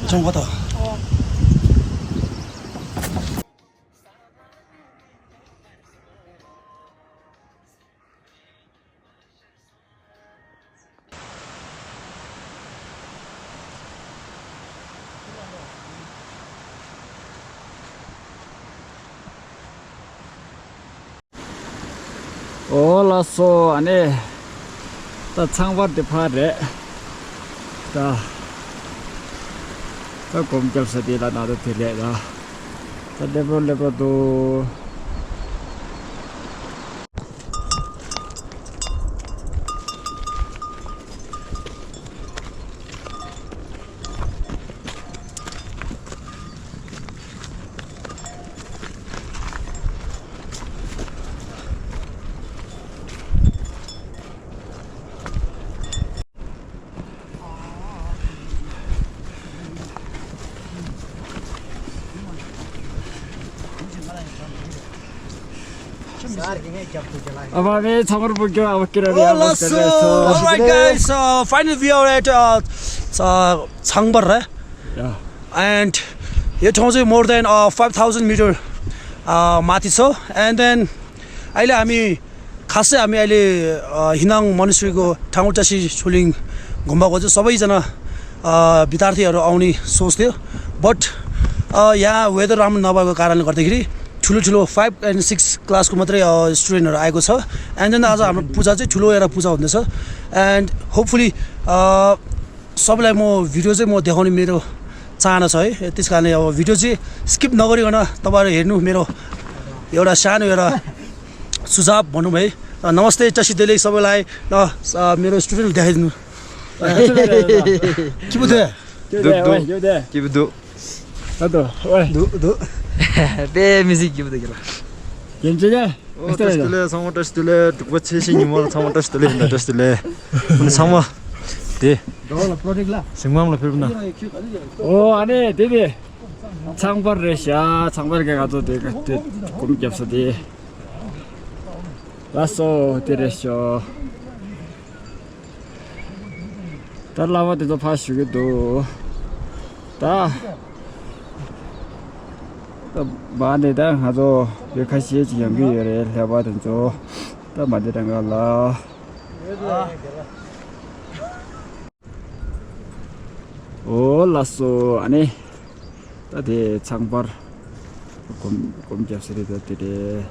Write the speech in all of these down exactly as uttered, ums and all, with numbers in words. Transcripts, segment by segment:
ཚོང་པ་དང་། འོ་ལགས་སོ། ཨ་ནི་ད་ཚང་པར་དེ་ཕར་རེད། ད་ད་སྒོམ་རྒྱབ་ས་དེ་ལ་ན་ད་དེ་ལས་ད་ད་ལེབ་རོ་ལེབ་རོ་འདུག། Alright, guys, so finally we are at uh, uh, Tsangbar, eh? Yeah. And यो ठाउँ चाहिँ more than uh, five thousand meter uh, माथि छ। And then अहिले हामी खासै हामी अहिले हिनाङ मोनेस्ट्रीको ठाङ्गुटासी छुलिङ गुम्बाको चाहिँ सबैजना विद्यार्थीहरू आउने सोच थियो। बट यहाँ वेदर राम्रो नभएको कारणले गर्दाखेरि ठुलो ठुलो फाइभ एन्ड सिक्स क्लासको मात्रै स्टुडेन्टहरू आएको छ। एन्ड देन आज हाम्रो पूजा चाहिँ ठुलो एउटा पूजा हुँदैछ। एन्ड होपफुली सबैलाई म भिडियो चाहिँ म देखाउने मेरो चाहना छ है। त्यस कारणले अब भिडियो चाहिँ स्किप नगरिकन तपाईँहरू हेर्नु, मेरो एउटा सानो एउटा सुझाव भनौँ है। र नमस्ते, चसी देले सबैलाई। र मेरो स्टुडेन्ट देखाइदिनु। Kibu de. Kibu de. Kibu de. Ado, oi. Du du. Be music kibu de kila. Genje ya. ཨོ་བཀྲ་ཤིས་བདེ་ལེགས། ཚང་མ་བཀྲ་ཤིས་བདེ་ལེགས། འབྲུག་པ་ཆེ་ཞིང་ཉི་མ་ལ་ཚང་མ་བཀྲ་ཤིས་བདེ་ལེགས་ཡིན་ད། བཀྲ་ཤིས་བདེ་ལེགས། ཨ་ནི་ཚང་མ་དེ་ཚང་མ་ལ་ཕེབས་ན། ཨོ་ཨ་ནི་དེ་དེ་ཚང་པར་རེད་ཤག། ཚང་པར་གི་ང་ཚོ་དེ་དེ་སྒོམ་རྒྱབ་ས་དེ། ལགས་སོ་དེ་རེད་ཤག། ད་བླ་མ་དེ་ཚོ་ཕར་བཞུགས་ཀྱི་འདུག། ད་ད་མ་ནི་ད་ང་ཚོ་བོད་ཁ་ཤས་ཅིག་ཡོང་གི་ཡོད་རེད། ལྷག་པར་དུ་ཚོ་ད་མ་དེ་ད་ང་ལ། ཨོ་ལགས་སོ། ཨ་ནི། ད་དེ་ཚང་པར་སྒོམ་སྒོམ་རྒྱབ་ས་རེད། ད་དེ་རེད།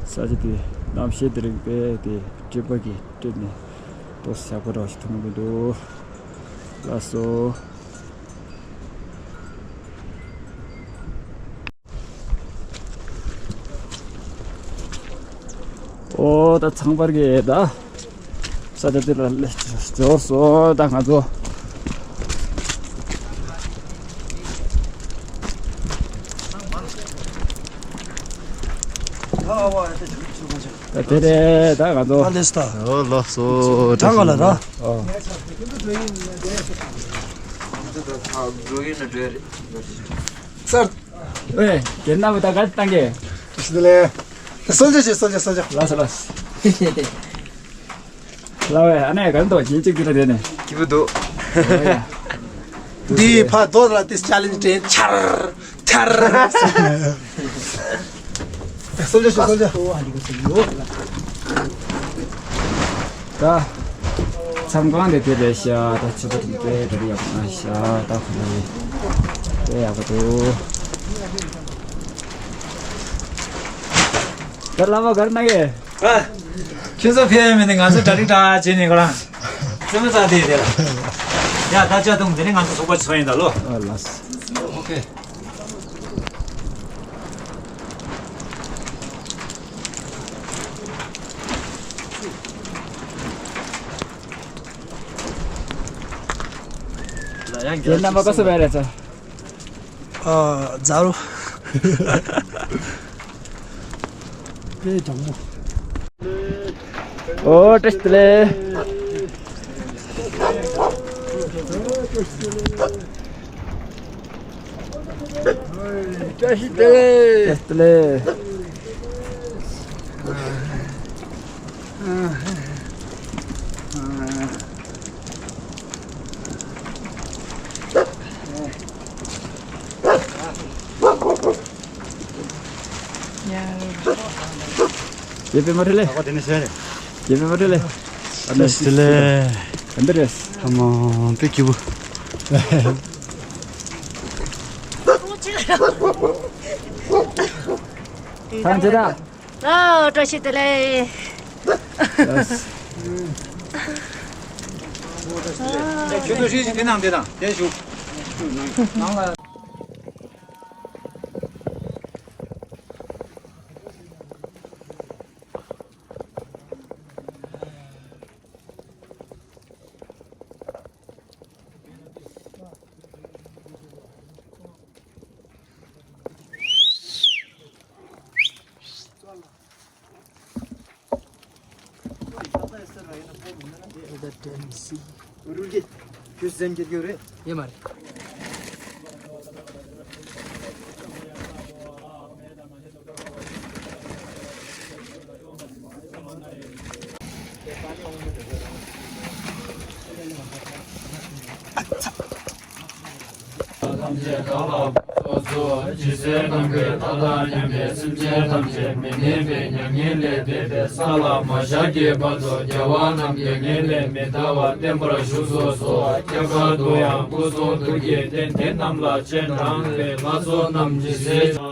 ས་ཆ་དེ་གནམ་གཤིས་དེ་རིང་དཔེ་དེ་སྤྲིན་པ་གིས་སྤྲིན་ནས་ཏོག་ཙམ་ཡག་པོ་འདྲ་བ་ཞིག་མཐོང་གི་འདུག། ལགས་སོ། ཨོ་ད་ཚང་པར་གི་ད། ས་ཆ་དེ་ལ་ལས་འབྱོར་སོང་ད་ང་ཚོ། ད་དེ་རེད་ད་ང་ཚོ། ཨ་ལེས་ད། ཨོ་ལགས་སོ། གྲང་ག་ལ་ར། ཨོ། སར། ཨེ། རྒན་རྣམ་པ་ད་ག་ཚོད་བཏང་གི། ཞི་ལེ། གསོལ་ཇ་བྱེད། གསོལ་ཇ། གསོལ་ཇ། ལགས་སོ་ལགས་སོ། ལགས་པས། ཨ་ནེ་ག་འདུག་ཇེ་གཅིག་གི་ར་དེ་ནས། སྐྱིད་པོ་འདུག། འདི་ཕ་རྡོ་ལ་ཏིས་ཅ་ལེན་ཇི་དྲན་ཆར་ཆར། གསོལ་ཇ་བྱེད། གསོལ་ཇ། ད་མཚམས་ཁང་དེ་དེ་རེད་ཤག། ད་ཕྱི་པོ་དེ་དཔེ་དེ་རེད་ཡག་པོ་ན་ཤག། ད་ཁོ་རེ་དཔེ་ཡག་པོ་འདུག། ད་བླ་མ་ག་རེ་གནང་གི། ཨ། ཁྱོད་ཚོ་ཕེབས་ཡ་མེད་ནི་ང་ཚོ་གྲ་སྒྲིག་གྲ་བྱེད་ནས་ཁོ་རང་རྩེད་མོ་རྩེ་དེ་དེ་ལ། ཡ་ད་ཅ་དུང་དེ་ནི་ང་ཚོ་ཚོགས་པ་ཚོ་ཡིན་ད་ལོ། ཨ་ལགས། ཨོ་ཁེ། ཁྱེད་རྣམ་པ་ག་ས་བས་རེད་ཚ། ཨ། ཛ་རུ། དཔེ་དྲང་མོ། ཨོ་བཀྲ་ཤིས་བདེ་ལེགས། བཀྲ་ཤིས་བདེ་ལེགས། བཀྲ་ཤིས་བདེ་ལེགས། ཡེ་པེ་མ་ཐུ་ལེ། ཡེ་པེ་མ་ཐུ་ལེ། ཨ་ནི་ལེ། ཨ་འདི་རེད། ཨ་མ་པེ་ཀྱི་བུ། ཐང་ཆད་ད། ཨ། བཀྲ་ཤིས་བདེ་ལེགས། ཁྱོད་ཚོ་ཧྲིལ་ཞིག་དེ་ནང་དེ་དང་དེ་བཞུགས། ནང་ལ། ཡོད་མ་རེད། ཐམས་ཅད་བདག་ལ་སོགས་སོ། ཇི་སྲིད་ནམ་མཁའི་མཐའ་དང་མཉམ་པའི་སེམས་ཅན་ཐམས་ཅད་མི་གནས་པའི་མྱ་ངན་ལས་འདས་པའི་ས་ལ་མ་ཤར་གྱི་བར་དུ་རྒྱལ་བ་རྣམས་མྱ་ངན་ལས་མི་འདའ་བར་བརྟན་པར་བཞུགས་སུ་གསོལ། ཁྱབ་བདག་ཏུ་ཡང་སྐུ་གསུང་ཐུགས་ཀྱི་རྟེན་དེ་རྣམས་ལ་སྤྱན་དྲངས་ཏེ་ལྷ་ཚོགས་རྣམས་ཇི་སྲིད།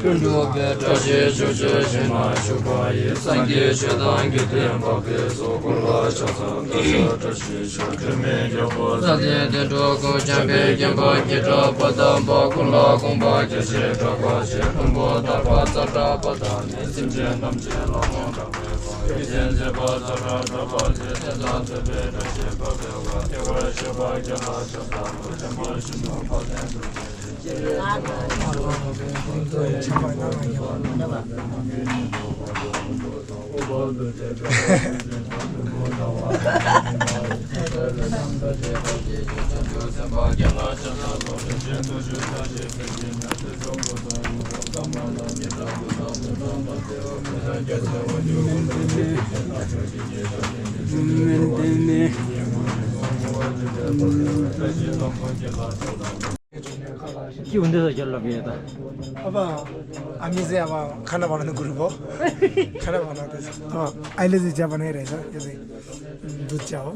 ཀུན་འགྲོ་བའི་བཀྲ་ཤིས་ཕྱོགས་བཅུ་ཞིང་ན་བཞུགས་པ་ཡི། སངས་རྒྱས་ཆོས་དང་དགེ་ལྡན་དཔའ་བོས་སོགས། ཀུན་ལ་ཕྱག་འཚལ་བདག་ཅག་བཀྲ་ཤིས་ཤོག་སྒྲོལ་མའི་རྒྱལ་པོ་ས་སྟེང་བདེ་འགྲོ་ཀུན་འཇོམས་པའི་མཁྱེན་པ་ཉི་ཁྲི་པ་དམ་པ། ཀུན་ལ་དགོངས་པ་རྒྱ་ཆེར་བསྒྲགས་པ་ཆེ། ལྷུན་པོ་ལྟར་པ་ཙཀྲ་པ་དང་ནི། སེམས་ཅན་ཐམས་ཅད་ལ་དབང་དྲག་པོས་བསྐོར། ཡེ་ཤེས་མཛད་པ་ཙཀྲ་གྲགས་པ་ཆེ། ལྡན་དང་མཛད་པའི་བཀྲ་ཤིས་འཕགས་པའི་ཁ། བདེ་བར་གཤེགས་པ་རྒྱ་ལ་ཕྱག་འཚལ་ལོ། འཇམ་དཔལ་གཞོན་ནུ་དཔལ་ལྡན་འབྱོར་པ་ཆེ། སྐྱིད་འདི་ཚོ་ཁྱོད་ལབ་ཡོད་ད། ཨ་ཕ། ཨ་མི་ཟེར་ཨ་ཕ་ཁ་ན་བ་ན་གུ་རུ་བོ། ཁ་ན་བ་ན་དེ་ཚོ། ཨ་ཕ་ཨ་ལེ་ཟེར་བྱ་བ་ནས་རེད་ཟེར་ཡོད་ཟེར། འདུ་བྱའོ།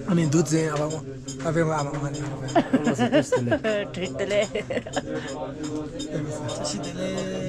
ཨ་ནི་འདུ་ཟེར་ཨ་ཕ་མོ། ཨ་ཕའི་ཨ་ཕ་མ་ནི་ཨ་ཕ། བཀྲ་ཤིས་བདེ་ལེགས། བཀྲ་ཤིས་བདེ་ལེགས།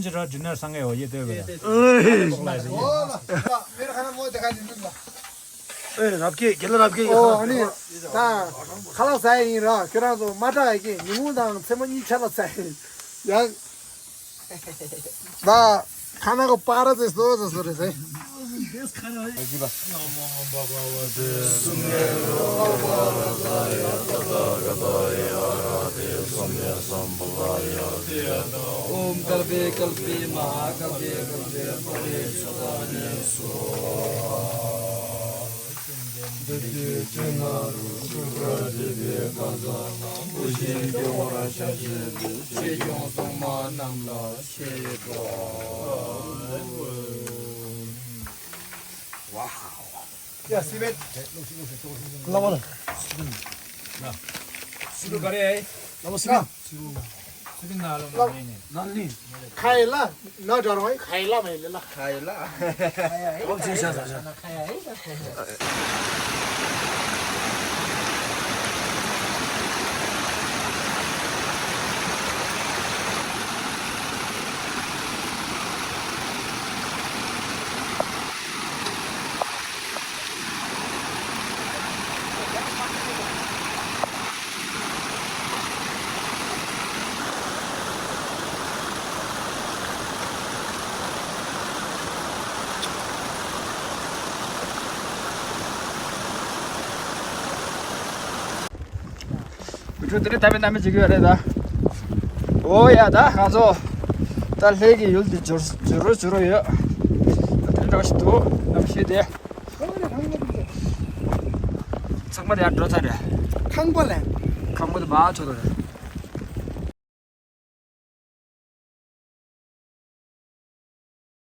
ཐམས་ཅད་ར་འབྲི་ནར་སང་གེ་འོ་ཡེ་ལྟོས་པས་ད། ཨེ། ཨོ་ལ་མེར་ཁ་ན་མོ་དེ་ག་ནི་འདུག་ལ། ཨེ་རབ་ཀྱི་རྒན་ལགས་རབ་ཀྱི་ཨོ་ཨ་ནི་ད་ཁ་ལག་ཟ་ཡིན་ར། ཁྱོད་རང་ཚོ་མ་སྐྲག་ཡ་ཀྱི་ཉིན་མོ་དང་མཚན་མོ་གཉིས་ཆ་ལ་ཟ་ཡིན་ཡ། ད་ཁ་ན་གོ་པ་ར་ཙེ་སོ་ཙེ་སོ་རེ་ཟེ། ཨོཾ་གལ་པེ་གལ་པེ་མ་ཧཱ་གལ་པེ་གལ་པེ་པ་རེ་ཙུ་ཏ་ནི་སྭཱ་ཧཱ། འདི་དུས་ཆེན་ལ་རུ་སུ་ག་དེ་བའི་ཀ་ས་ལ་བུ་ཞིང་སྐྱེ་བར་བྱ་ཞིང་དུ་ཆེ་ཆུང་སྲུང་མ་རྣམས་ལ་ཆེ་བ། ཡ་སི་བེད། ལ་བ་ལ། སི་རུ་ག་རེ། ལ་བ་སི་རུ། སི་རུ་ན་ལོ་ན་ནི། ན་ནི། ཁ་ཡེ་ལ། ན་དྲ་རོ་ཁ་ཡེ་ལ་མ་ཡེ་ལ། ཁ་ཡེ་ལ། ཁ་ཡེ་ལ། ཁ་ཡེ་ལ། བུ་ཕྲུག་དེ་རིང་ད་བའི་གནམ་མེད་ཅིག་ཡོད་རེད་ད། ཨོ་ཡ་ད་ང་ཚོ་ད་ལྷས་ཀྱི་ཡུལ་དེ་འབྱོར་འབྱོར་རོ་འབྱོར་རོ་ཡོད། ད་དེ་འདྲ་ཞིག་འདུག་གནམ་གཤིས་དེ། ཚང་མ་དེ་ཡར་འགྲོ་ཚར་རེད། ཁང་པ་ལས། ཁང་པ་དེ་མར་འཕྲོ་དོ་རེད།